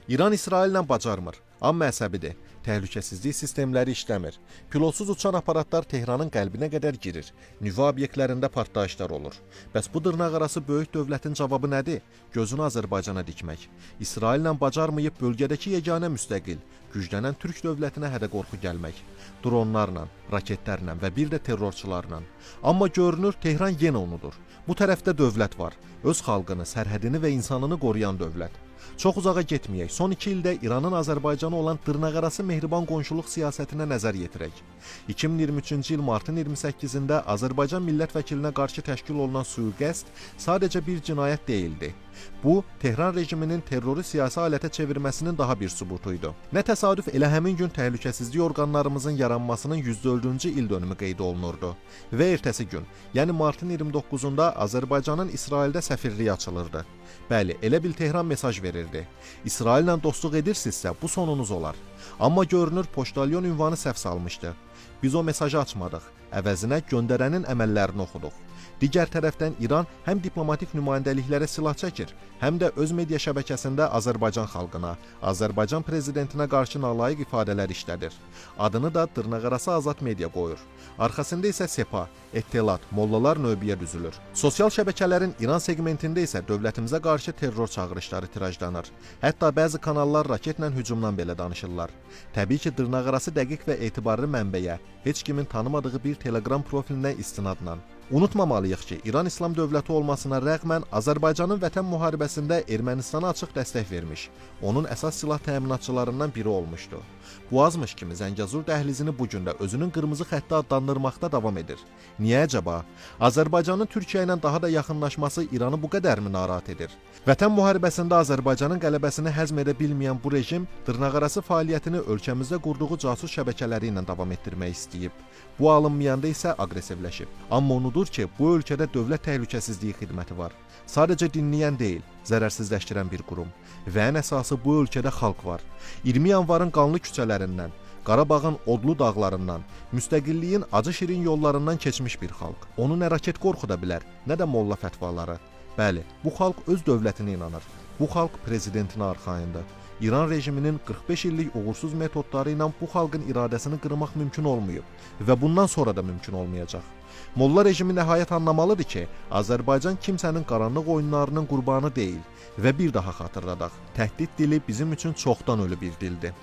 İran İsraillə bacarmır, amma əsəbidir. Təhlükəsizlik sistemləri işləmir. Pilotsuz uçan aparatlar Tehranın qəlbinə qədər girir. Nüvə obyektlərində partlayışlar olur. Bəs bu dırnaqarası böyük dövlətin cavabı nədir? Gözünü Azərbaycana dikmək. İsraillə bacarmayıb bölgədəki yeganə müstəqil, güclənən türk dövlətinə hədə-qorxu gəlmək. Dronlarla, raketlərlə və bir də terrorçularla. Amma görünür Tehran yenə unudur. Bu tərəfdə dövlət var. Öz xalqını, sərhədini və insanını qoruyan dövlət. Çox uzağa getməyək. Son 2 ildə İranın Azərbaycana olan dırnaqarası mehriban qonşuluq siyasətinə nəzər yetirək. 2023-cü il martın 28-də Azərbaycan millət vəkilinə qarşı təşkil olunan sui-qəsd sadəcə bir cinayət deyildi. Bu, Tehran rejiminin terroru siyasi alətə çevirməsinin daha bir sübutu idi. Nə təsadüf, elə həmin gün təhlükəsizlik orqanlarımızın yaranmasının 104-cü il dönümü qeyd olunurdu. Və ertəsi gün, yəni martın 29-unda Azərbaycanın İsraildə səfirliyi açılırdı. Bəli, elə bil Tehran mesaj verirdi. İsraillə dostluq edirsinizsə, bu sonunuz olar. Amma görünür poçtalyon ünvanı səhv salmışdı. Biz o mesajı açmadıq. Əvəzinə göndərənin əməllərini oxuduq. Digər tərəfdən İran həm diplomatik nümayəndəliklərə silah çəkir, həm də öz media şəbəkəsində Azərbaycan xalqına, Azərbaycan prezidentinə qarşı nalayiq ifadələr işlədir. Adını da dırnaqarası Azad Media qoyur. Arxasında isə Sepa, Ettelat, mollalar növbəyə düzülür. Sosial şəbəkələrin İran seqmentində isə dövlətimizə qarşı terror çağırışları tirajlanır. Hətta bəzi kanallar raketlə hücumdan belə danışırlar. Təbii ki, dırnaqarası dəqiq və etibarlı mənbəyə, heç kimin tanımadığı bir Telegram profilinə istinadla. Unutmamalıyıq ki, İran İslam dövləti olmasına rəğmən Azərbaycanın vətən müharibəsində Ermənistana açıq dəstək vermiş, onun əsas silah təminatçılarından biri olmuşdu. Bu azmış kimi Zəngəzur dəhlizini bu gün də özünün qırmızı xətti adlandırmaqda davam edir. Niyə əcəba? Azərbaycanın Türkiyə ilə daha da yaxınlaşması İranı bu qədərmi narahat edir? Vətən müharibəsində Azərbaycanın qələbəsini həzm edə bilməyən bu rejim dırnaqarası fəaliyyətini ölkəmizdə qurduğu casus şəbəkələri ilə davam etdirmək istəyib. Bu alınmayanda isə aqressivləşib. Amma unudur ki, bu ölkədə dövlət təhlükəsizliyi xidməti var. Sadəcə dinləyən deyil, zərərsizləşdirən bir qurum. Və ən əsası bu ölkədə xalq var. 20 yanvarın qanlı küçələrindən, Qarabağın odlu dağlarından, müstəqilliyin acı şirin yollarından keçmiş bir xalq. Onu nə raket qorxuda bilər, nə də molla fətvaları. Bəli, bu xalq öz dövlətinə inanır. Bu xalq prezidentinə arxayındır. İran rejiminin 45 illik uğursuz metodları ilə bu xalqın iradəsini qırmaq mümkün olmayıb və bundan sonra da mümkün olmayacaq. Molla rejimi nəhayət anlamalıdır ki, Azərbaycan kimsənin qaranlıq oyunlarının qurbanı deyil və bir daha xatırladaq, təhdid dili bizim üçün çoxdan ölü bir dildir.